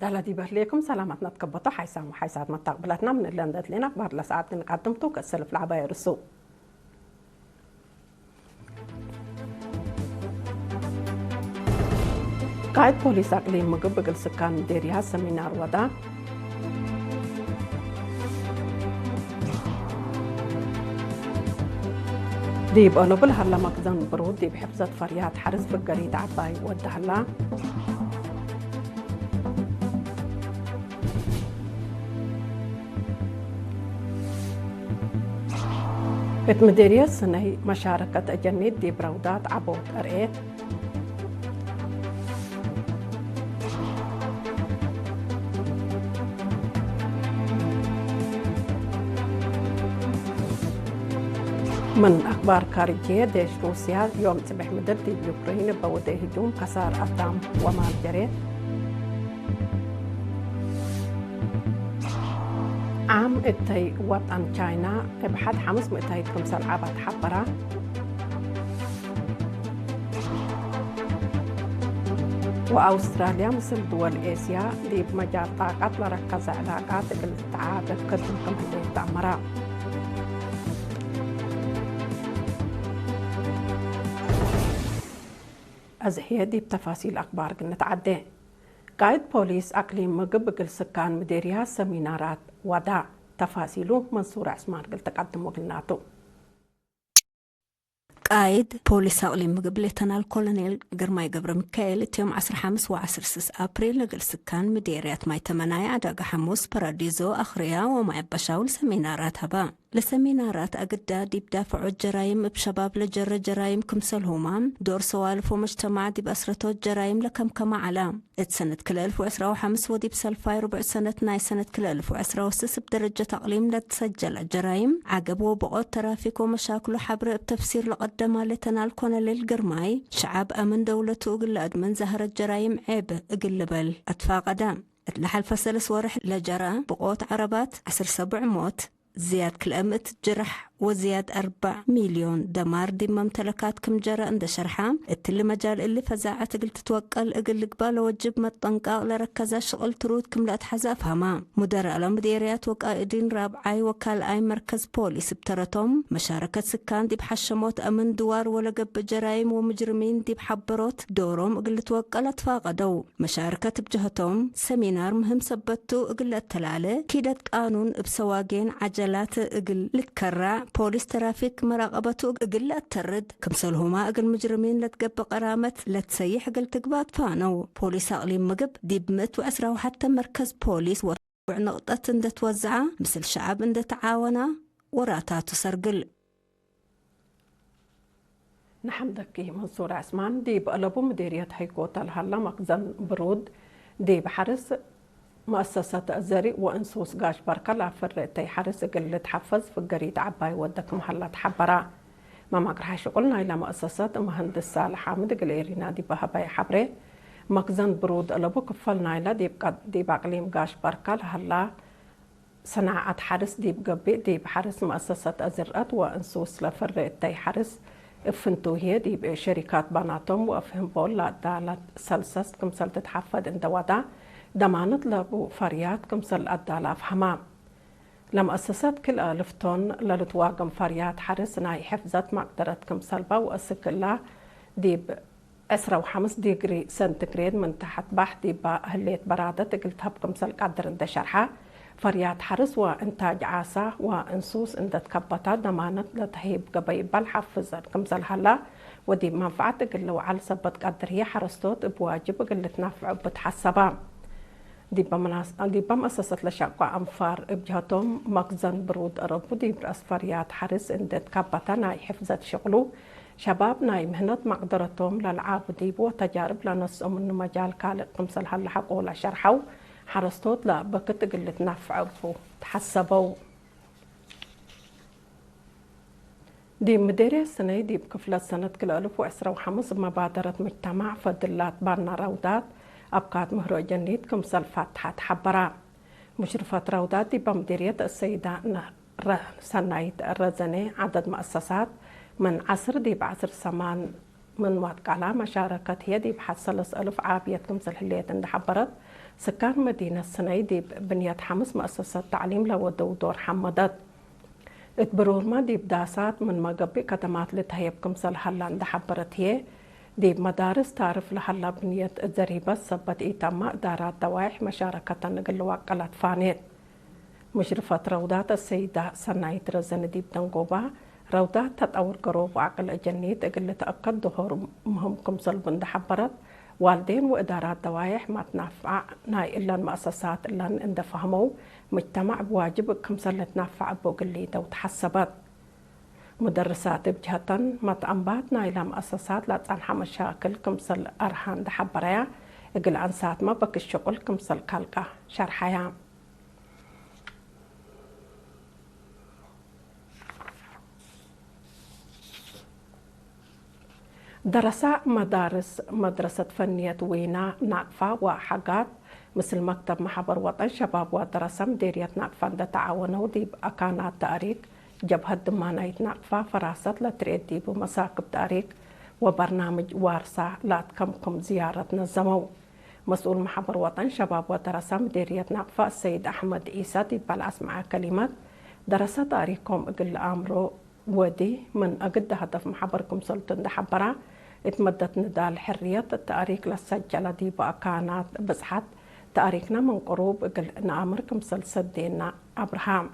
ኣላዲ በህሌኩም ሰላማትና ትከበቶ ሓይሳሙ ሓይሳት መታቅብላትና ምን ለንደት ሌና ባርላ ሰዓት ንቃድምቱ ከሰልፍ ለዓባይ ርሱ። ቃይድ ፖሊስ ኣቅሊም ምግብ ብግል ስካን ዴርያ ሰሚናር ወዳ። ዲብ ኦሎብል ሃላ መክዘን ብሩድ ዲብ ሕፍዘት ፈርያት ሓርስ ፍገሪት ዓባይ ወዳ ሃላ። እት ምዴርየት ስነይ መሻረከት እጀኒት ዲብ ረውዳት ዓቦት እርኤት። ምን ኣክባር ካርጄ ዴሽ ሩስያ ዮም ጽብሕ ምድር ዲብ ዩክሬን በውደ ህጁም ከሳር ኣታም ወማል ጀሬት። ዓም እተይ ወጣን ቻይና እብ ሓድ ሓምስ ምእታይት ክምሰል ዓባት ሓበራ። ወኣውስትራልያ ምስል ድወል ኤስያ ዲብ መጃል ጣቃት ለረከዘ ዕላቃት እግል ትትዓበ ክድም ክም ህሌት ተኣመራ። እዚ ህየ ዲብ ተፋሲል ኣክባር ግንትዓዴ። ቃይድ ፖሊስ ኣክሊም ምግብ እግል ስካን ምዴርያ ሰሚናራት ዋዳ። ተፋሲሉ መንሱር ዕስማን እግል ተቃድም ወግልናቱ። ቃይድ ፖሊስ ኣቕሊም ምግብ ሌተናል ኮሎኔል ግርማይ ገብረ ሚካኤል እትዮም ዓስራ ሓምስ ወዓስር ስስ ኣፕሪል እግል ስካን ምዴርያት ማይ ተመናይ ዓዳጋ ሓሙስ ፓራዲዞ ኣኽርያ ወማይ ኣባሻውል ሰሚናራት ሃባ። ለሰሚናራት ኣግዳ ዲብ ዳፈዖት ጀራይም እብ ሸባብ ለጀረ ጀራይም ክምሰልሁማ ዶር ሰዋልፎ መጅተማዕ ዲብ ኣስረቶት ጀራይም ለከምከማ ዓላ። እት ሰነት ክልተ ኣልፍ ወዕስራ ወሓምስ ወዲብ ሰልፋይ ርቡዕ ሰነት ናይ ሰነት ክልተ ኣልፍ ወዕስራ ወስስ እብ ደረጀት ኣቕሊም ለትሰጀለ ጀራይም ዓገብ ወብቖት ተራፊክ ወመሻክሉ ሓብረ እብ ተፍሲር ለቐደማ ሌተናል ኮሎኔል ግርማይ፣ ሸዓብ ኣምን ደውለቱ እግል ለኣድመን ዛህረት ጀራይም ዔብ እግል ልበል ኣትፋቐደ። እት ለሓልፈ ሰለስ ወርሕ ለጀረ ብቖት ዓረባት ዓስር ሰቡዕ ሞት፣ ዝያድ ክልተ ምእት ጅራሕ ወዝያድ ኣርባዕ ሚልዮን ደማር ዲብ መምተለካት ክም ጀረ እንደ ሸርሓ፣ እትሊ መጃል እሊ ፈዛዐት እግል ትትወቀል እግል ልግባ ለወጅብ መጠንቃቅ ለረከዘ ሽቅል ትሩድ ክም ለእትሐዘ ኣፍሃማ። ሙደር ኣላ ምዴርያት ወቃእዲን ራብዓይ ወካልኣይ መርከዝ ፖሊስ እብ ተረቶም፣ መሻረከት ስካን ዲብ ሓሸሞት ኣምን ድዋር ወለገብእ ጀራይም ወምጅርሚን ዲብ ሓበሮት ዶሮም እግል ልትወቀል ኣትፋቀደው። መሻርከት ብጀህቶም፣ ሰሚናር ምህም ሰበቱ እግል ለተላለ፣ ኪደት ቃኑን እብ ሰዋጌን ዓጀላት እግል ልትከራዕ፣ ፖሊስ ተራፊክ መራቀበቱ እግል ለአተርድ፣ ክምሰልሁማ እግል ሙጅርሚን ለትገብእ ቀራመት ለትሰይሕ እግል ትግባእ ትፋነው። ፖሊስ አቅሊም ምግብ ዲብ ምእት ወዕስራ ወሓተ መርከዝ ፖሊስ ወርቡዕ ንቅጠት እንደ ትወዝዓ፣ ምስል ሸዓብ እንደ ተዓወና፣ ወራታቱ ሰርግል። ንሓምደኪ መንሱር ዕስማን፣ ዲብ አለቡ ምዴርየት ሀይኮ ተልሃላ መክዘን ብሩድ፣ ዲብ ሐርስ መአሰሰት ዘሪእ ወእንሱስ ጋሽ በርከ ለአፈሪ እተይ ሐርስ እግል ልትሐፈዝ ፍገሪት ዐባይ ወደ ክም ሀላ ተሐበራ። መማግርሐ ሽቁል ናይላ መአሰሰት መሀንድስ ሳልሕ ሓምድ እግል ኤሪና ዲብ ሀበየ ሐብሬ፣ መክዘን ብሩድ አለቡ ክፈል ናይላ ዲብ ቀ-፣ ዲብ አቅሊም ጋሽ በርከ ለሀላ ሰናዓት ሐርስ ዲብ ገብእ፣ ዲብ ሐርስ መአሰሰት አዝርአት ወእንሱስ ለፈሪ እተይ ሐርስ እብ ፍንቱው ህዬ፣ ዲብ ሸሪካት ባናቶም ወአፍህም ቦል ለአዳለት ሰልሰስት ክምሰል ትትሐፈድ እንደ ወዳ፣ ደማነት ለቡ ፈርያት ክምሰል ለአዳለ አፍሀማ። ለመአሰሰት ክልአ ልፍቶን ለልትዋገም ፈርያት ሐርስ ናይ ሕፍዘት መቅደረት ክምሰልባ ወእስክላ ዲብ ዕስራ ወሐምስ ዲግሪ ሰንቲግሬድ ምን ተሐት ባሕር ዲባ ህሌት በራደት እግል ተህብ ክምሰል ቀድር እንደ ሸርሐ፣ ፈርያት ሐርስ ወእንታጅ ዓሳ ወእንሱስ እንደ ትከበታ ደማነት ለተህይብ ገበይ እባ ለሐፍዘን ክምሰል ሀላ፣ ወዲብ መንፈዐት እግል ልውዓል ሰበት ቀድር ህዬ ሐረስቶት እብ ዋጅብ እግል ልትናፍዑ እቡ ተሐሰባ። ዲበ መናስ-፣ ዲበ መአሰሰት ለሸቋ አንፋር እብ ጀህቶም፣ መክዘን ብሩድ አረቡ ዲብ ረአስ ፈርያት ሐርስ እንዴ ትካበተ ናይ ሕፍዘት ሽቅሉ፣ ሸባብ ናይ ምህነት መቅደረቶም ለልዓቡ ዲቡ ወተጃርብ ለነስኦ ምኑ መጃል ካልእ ክምሰል ሀለ ሐቆ ለሸርሐው፣ ሐረስቶት ለበክት እግል ልትናፍዐ እቡ ተሐሰበው። ዲብ ምዴርየት ስነይ ዲብ ክፍለት ሰነት ክልተ አልፍ ወዕስራ ወሐምስ መባደረት ሙጅተማዕ ፈድላት ባና ረውዳት አብካት ምህሮ ጀኒት ክምሰል ፋትሐት ሐበራ። ሙሽርፈት ረውዳት ዲባ ምዴርየት አሰይዳ ነህረ ሰናይት ረዘነ ዐደድ መአሰሳት ምን ዐስር ዲብ ዐስር ሰማን ምን ዋትቃላ መሻረከት ህዬ ዲብ ሐድ ሰለስ አልፍ ዓብየት ክምሰል ህሌት እንደ ሐበረት፣ ስካን መዲነት ስነይ ዲብ ብንየት ሐምስ መእሰሰት ተዕሊም ለወደው ዶር ሐመደት። እት ብሩርመ ዲብ ዳሳት ምን መገቢእ ከደማት ልትሀየብ ክምሰል ሀላ እንደ ሐበረት ህዬ፣ ዲብ መዳርስ ታርፍ ለሀላ ብንየት ዘሪበት ሰበት ኢተመ እዳራት ደዋይሕ መሻረከተን እግል ልዋቀለት ፋኔት። ሙሽርፈት ረውዳት አሰይዳ ሰናይት ረዘነ ዲብ ደንጎባ፣ ረውዳት ተጠውር ገሮብ ወዐቅል አጀኒት እግል ልትአከድ ዶሆር ምህም ክምሰልቡ እንደ ሐበረት፣ ዋልዴን ወእዳራት ደዋይሕ ማትናፍዓ ናይ እለን መአሰሳት እለን እንደ ፈህመው፣ ምጅተማዕ ብዋጅብ ክምሰል ልትናፈዕ እቡ እግል ሊደው ተሐሰበት። ሙደርሳት እብ ጀሀተን፣ መትአንባት ናይላ መአሰሳት ለአጸንሐ መሻክል ክምሰል አርሃ እንደ ሐበረያ፣ እግል አንሳትመ በክት ሽቁል ክምሰል ካልቃ ሸርሐያ። ደረሳ መዳርስ መድረሰት ፈንየት ዊና ናቅፋ ወሐጋት ምስል መክተብ መሐበር ወጠን ሸባብ ወደረሰ ምዴርየት ናቅፋ እንደ ተዓወነው ዲብ አካናት ተእሪክ ጀብሀት ድማናይት ናቅፋ ፈራሰት ለትርኤት ዲቡ መሳክብ ተእሪክ ወበርናምጅ ዋርሳ ላትከምኩም ዝያረት ነዘመው። መስኡል መሐበር ወጠን ሸባብ ወደረሰ ምዴርየት ናቅፋ ሰይድ አሕመድ ዒሳ ዲብ በልአስመዐ ከሊመት፣ ደረሰ ተእሪኮም እግል ለአምሮ ወዲ ምን አግደ ሀደፍ መሐበር ክምሰልቱ እንደ ሐበራ፣ እት መደት ንዳል ሕርየት ተእሪክ ለሰጀለ ዲቡ አካናት ብጽሐት ተእሪክነ ምን ቅሩብ እግል ነአምር ክምሰል ሰዴና አብርሃም።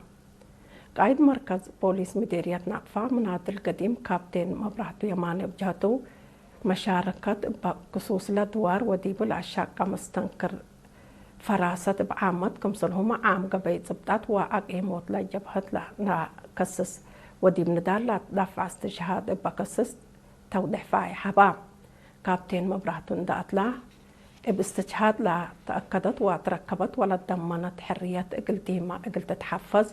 ቃይድ መርከዝ ፖሊስ ምዴርየት ናቅፋ ምናድል ገዲም ካፕቴን መብራህቱ የማነ ብጀህቱ፣ መሻረከት እበ ክሱስ ለድዋር ወዲቡ ለአሻቀ መስተንክር ፈራሰት እብ ዓመት ክምሰልሁመ ዓም ገበይ ጽብጣት ወአቂሞት ለጀብሀት ለከስስ ወዲብ ንዳል ለትዳፍዐ እስትሽሃድ እበ ከስስ ተውዴሕ ፋይ ሐባ። ካፕቴን መብራህቱ እንደ አትላ፣ እብ እስትሽሃድ ለተአከደት ወትረከበት ወለደመነት ሕርየት እግል ዲማ እግል ትትሐፈዝ፣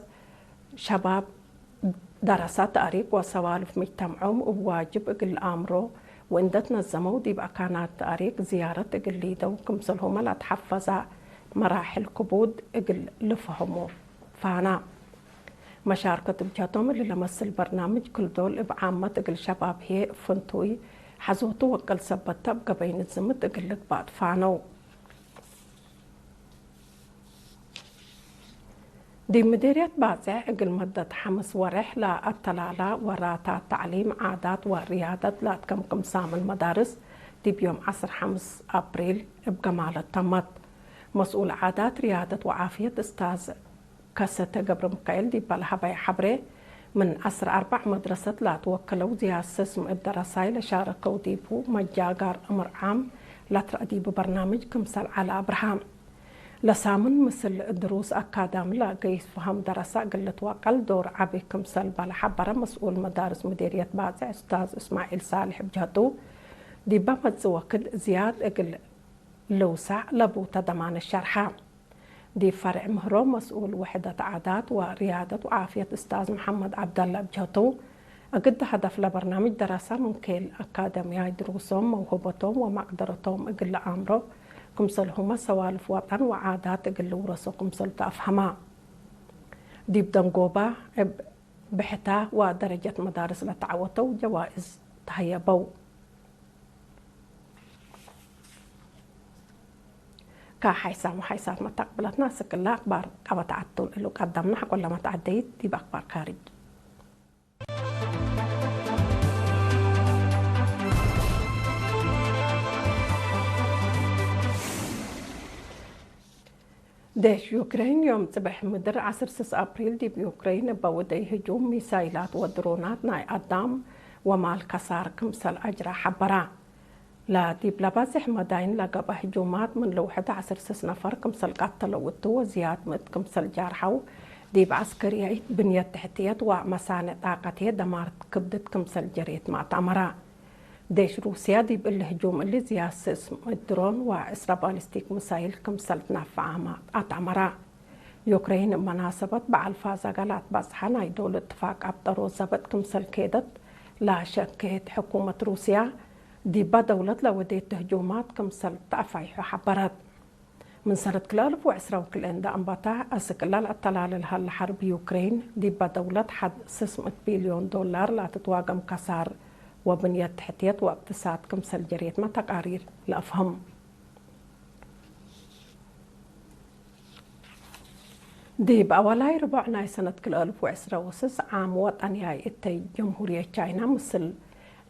ሸባብ ደረሰ ተእሪክ ወሰዋልፍ ምጅተምዖም እብ ዋጅብ እግል አምሮ ወእንደ ትነዘመው ዲብ አካናት ተእሪክ ዝያረት እግል ሊደው ክምሰልሁመ ለትሐፈዛ መራሕል ክቡድ እግል ልፈህሞ ፋና። መሻርከት እብ ጀቶም እሊ ለመስል በርናምጅ ክል ዶል እብ ዓመት እግል ሸባብ ህዬ ፍንቱይ ሐዞቱ ወቅል ሰበት እብ ገበይ ንዝምት እግል ልግባእ ትፋነው። ዲብ ምዴርየት ባጽዕ እግል መደት ሐምስ ወሬሕ ለአተላላ ወራታት ተዕሊም፣ ዓዳት ወርያደት ለአትከምክም ሳምን መዳርስ ዲብ ዮም ዐስር ሐምስ አፕሪል እብ ገማለት ተመት። መስኡል ዓዳት፣ ርያደት ወዓፍየት እስታዝ ከሰተ ገብረሚካኤል ዲብ ለሀበየ ሐብሬ፣ ምን ዐስር አርበዕ መድረሰት ለአትወከለው ዝያድ ስስም እብ ደረሳይ ለሻረከው ዲቡ መጃጋር እምር ዓም ለትረአ ዲቡ በርናምጅ ክምሰል ዐለ አብርሃ። ለሳምን ምስል ድሩስ አካዳሚ ለገይስ ፈሀም ደረሳ እግል ልትወቀል ዶር ዐቢ ክምሰል በለ ሐበረ መስኡል መዳርስ ምዴርየት ባጽዕ እስታዝ እስማዒል ሳልሕ ብጀህቱ፣ ዲበ መጽእ ወክድ ዝያድ እግል ልውሳዕ ለቡ ተደማነ ሸርሐ። ዲብ ፈርዕ ምህሮ መስኡል ውሕደት ዓዳት ወርያደት ወዓፍየት እስታዝ መሐመድ ዐብደለ እብ ጀህቱ፣ እግድ ሀደፍ ለበርናምጅ ደረሳ ምን ኬል አካደምያይ ድሩሶም፣ መውህበቶም ወመቅደረቶም እግል ለአምሮ፣ ክምሰልሁመ ሰዋልፍ ወጠን ወዓዳት እግል ልውረሶ ክምሰል ተአፍሀማ። ዲብ ደንጎባ እብ ብሕታ ወደረጀት መዳርስ ለተዐወተው ጀዋእዝ ተሀየበው። ከሓይሳም ወሓይሳት መተቅብለትና ስክላ አክባር ቀበትዓቱን እሉ ቀዳምና ሐቆላ መትዓደይት ዲብ አክባር ካርጅ። ዴሽ ዩክሬን ዮም ጽብሕ ምድር ዐስር ስስ አፕሪል ዲብ ዩክሬን እበ ውደይ ህጁም ሚሳይላት ወድሮናት ናይ አዳም ወማል ከሳር ክምሰል አጅራ ሐበራ። ለዲብ ለባዝሕ መዳይን ለገብአ ህጁማት ምን ልውሕድ ዐስር ስስ ነፈር ክምሰል ቀተለው እቱ ወዝያድ ምእት ክምሰል ጃርሐው፣ ዲብ ዐስከርያይት ብንየት ትሕትየት ወመሳኔዕ ጣቀት ደማር ክብድት ክምሰል ጀሬት መአተአመራ። ዴሽ ሩስያ ዲብ እሊ ህጁም እሊ ዝያድ ስስ ምእት ድሮን ወዕስረ ባሊስቲክ ምሳይል ክምሰል ትናፈዓመ አተአመራ። ዩክሬን እብ መናሰበት በዓል ፋዛጋ ለአትባጽሐ ናይ ዶል እትፋቅ አብጠሮ ዘበጥ ክምሰል ኬደት ለሸኬት ሕኩመት ሩስያ፣ ዲባ ደውለት ለወዴት ህጁማት ክምሰል ተአፋይሖ ሐበረት። ምን ሰነት ክልአልፍ ወዕስራ ወክልኤ እንዳ አምባታ አስክ እላ ለአተላለ ለሀለ ሐርብ ዩክሬን፣ ዲባ ደውለት ሐድ ስስ ምእት ቢልዮን ዶላር ለአትትዋገም ከሳር ወብንየት ትሕትየት ወእቅትሳድ ክምሰል ጀሬትመ ተቃሪር ለአፍህም። ዲብ ኣዋላይ ርቡዕ ናይ ሰነት ክልተ ኣልፍ ወዕስራ ወስስ ዓም ወጠንያይ እተይ ጀምሁርየት ቻይና ምስል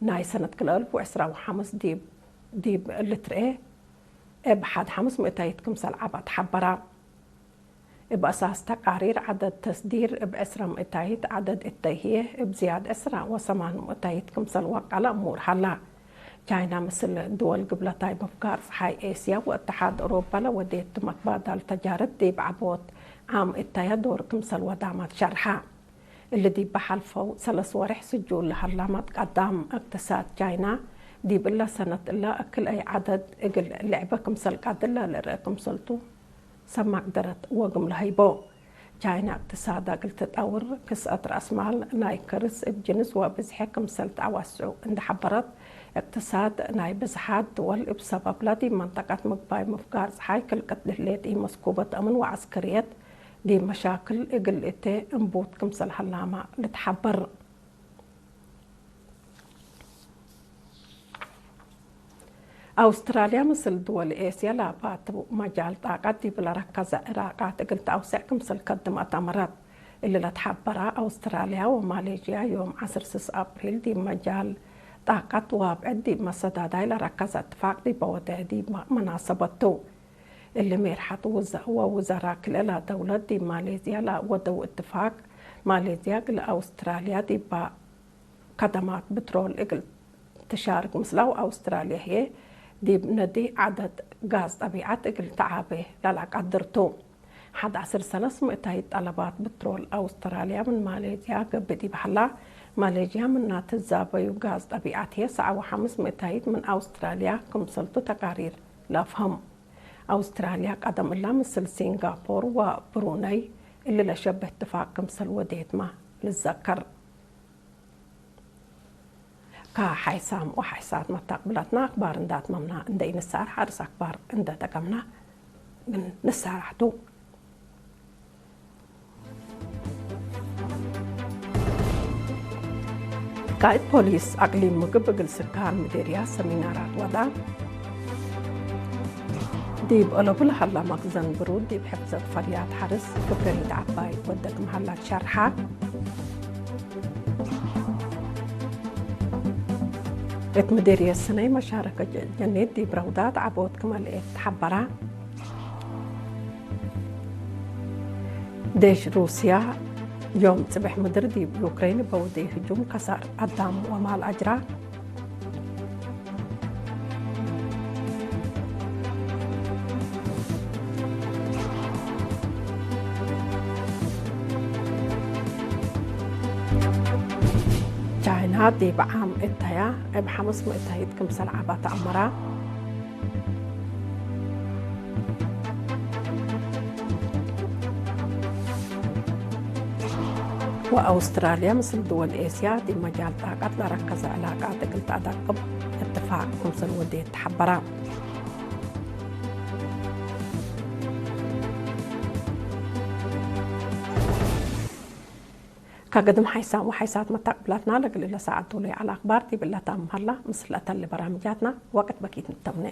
ናይ ሰነት ክልተ ኣልፍ ወዕስራ ወሓምስ ዲብ፣ ዲብ ልትርኤ እብ ሓድ ሓምስ ምእታይት ክምሰል ዓባ ተሓበራ። እብ ኣሳስ ተቃሪር ዓደድ ተስዲር እብ ዕስራ ምእታይት ዓደድ እተይ ህየ እብ ዝያድ ዕስራ ወሰማን ምእታይት ክምሰል ወቀለ እሙር ሃላ። ቻይና ምስል ድወል ግብለታይ ምፍጋር ጸሓይ ኤስያ ወእተሓድ ኦሮባ ለወዴት መትባዳል ተጃርት ዲብ ዓቦት ዓም እተያ ዶር ክምሰል ወዳማት ሸርሓ። እሊ ዲብ በሓልፈው ሰለስ ወርሕ ስጁል ለሀላ መትቀዳም እቅትሳድ ቻይና ዲብ እለ ሰነት እለ እክልአይ ዓደድ እግል ልዕበ ክምሰል ቀድለ ልርእ ክምሰልቱ ሰብ ማቅደረት ወግም ለሀይቦ። ቻይና እቅትሳዳ እግል ትጠውር ክስአት ረአስማል ናይ ከርስ እብ ጅንስ ወብዝሐ ክምሰል ተአዋስዑ እንደ ሐበረት፣ እቅትሳድ ናይ ብዝሓት ድወል እብ ሰበብ ለዲብ መንጠቀት ምግባይ ምፍጋር ጸሓይ ክልቀት ድህሌት ኢመስኩበት አምን ወዐስከርየት ዲብ መሻክል እግል እቴ እንቡት ክምሰል ሀላማ ልትሓበር። አውስትራልያ ምስል ድወል ኤስያ ላባቱ መጃል ጣቀት ዲብ ለረከዘ ዕላቃት እግል ተአውሰዕ ክምሰል ከድም አተመረት። እሊ ለትሓበራ አውስትራልያ ወማሌዥያ ዮም ዐስር ስስ አፕሪል ዲብ መጃል ጣቀት ወአብዕድ ዲብ መሰዳዳይ ለረከዘ እትፋቅ ዲበ ወደ ዲብ መናሰበት ቱ። እሊ ሜርሐት ውዘ-፣ ወውዘራ ክልኤላ ደውለት ዲብ ማሌዝያ ለአወደው እትፋቅ፣ ማሌዝያ እግል አውስትራልያ ዲባ ከደማት ብትሮል እግል ትሻርክ ምስላው አውስትራልያ ህዬ ዲብ ነዲህ ዓደድ ጋዝ ጠቢዓት እግል ተዓቤ ለለቀድር ቱ። ሐድ ዐስር ሰለስ ምእታይት ጠለባት ብትሮል አውስትራልያ ምን ማሌዝያ ገብእ ዲብ ሀላ፣ ማሌዝያ ምና ትዛበዩ ጋዝ ጠቢዓት ህዬ ሰዓ ወሐምስ ምእታይት ምን አውስትራልያ ክምሰልቱ ተቃሪር ለአፍሀም። አውስትራልያ ቀደም እላ ምስል ሲንጋፖር ወብሩነይ እሊ ለሸብህ እትፋቅ ክምሰል ወዴትማ ልዘከር። ከሓይሳም ወሓይሳት መታቅብላትና አክባር እንዳትመምና እንደ ኢንሳር ሓርስ አክባር እንደ ተቀምና ግን ንሳራሕቱ። ቃእድ ፖሊስ አቅሊም ምግብ እግል ስካር ምዴርያ ሰሚናራት ወዳ። ዲብ አለቡ ለሀላ መክዘን ብሩድ ዲብ ሕፍዘት ፈርያት ሐርስ ክብገሪት ዐባይ ወደግ መሃላት ሸርሓ። እት ምዴርየት ሰነይ መሻረከ ጀ-፣ ጀኔት ዲብ ረውዳት ዐቦት ክመልኤት ተሐበራ። ዴሽ ሩስያ ዮም ጽብሕ ምድር ዲብ ዩክሬን በውዴ ህጁም ከሳር አዳም ወማል አጅራ። ቻይና ዲብ ዓም እተያ እብ ሐምስ ምእታይት ክምሰል ዓባ ተአመራ። ወአውስትራልያ ምስል ድወል ኤስያ ዲብ መጃል ጣቀት ለረከዘ ዕላቃት እግል ተአዳቅብ እትፋቅ ክምሰል ወዴት ተሐበራ። ከገድም ሓይሳም ወሓይሳት መታቅብላትና ለግል ለሰዓት ዱሉይ ዓላ ኣኽባር ዲብ እለታም ሀላ ምስል አተሊ በራምጃትና ወቅት በኪት ንተምነ።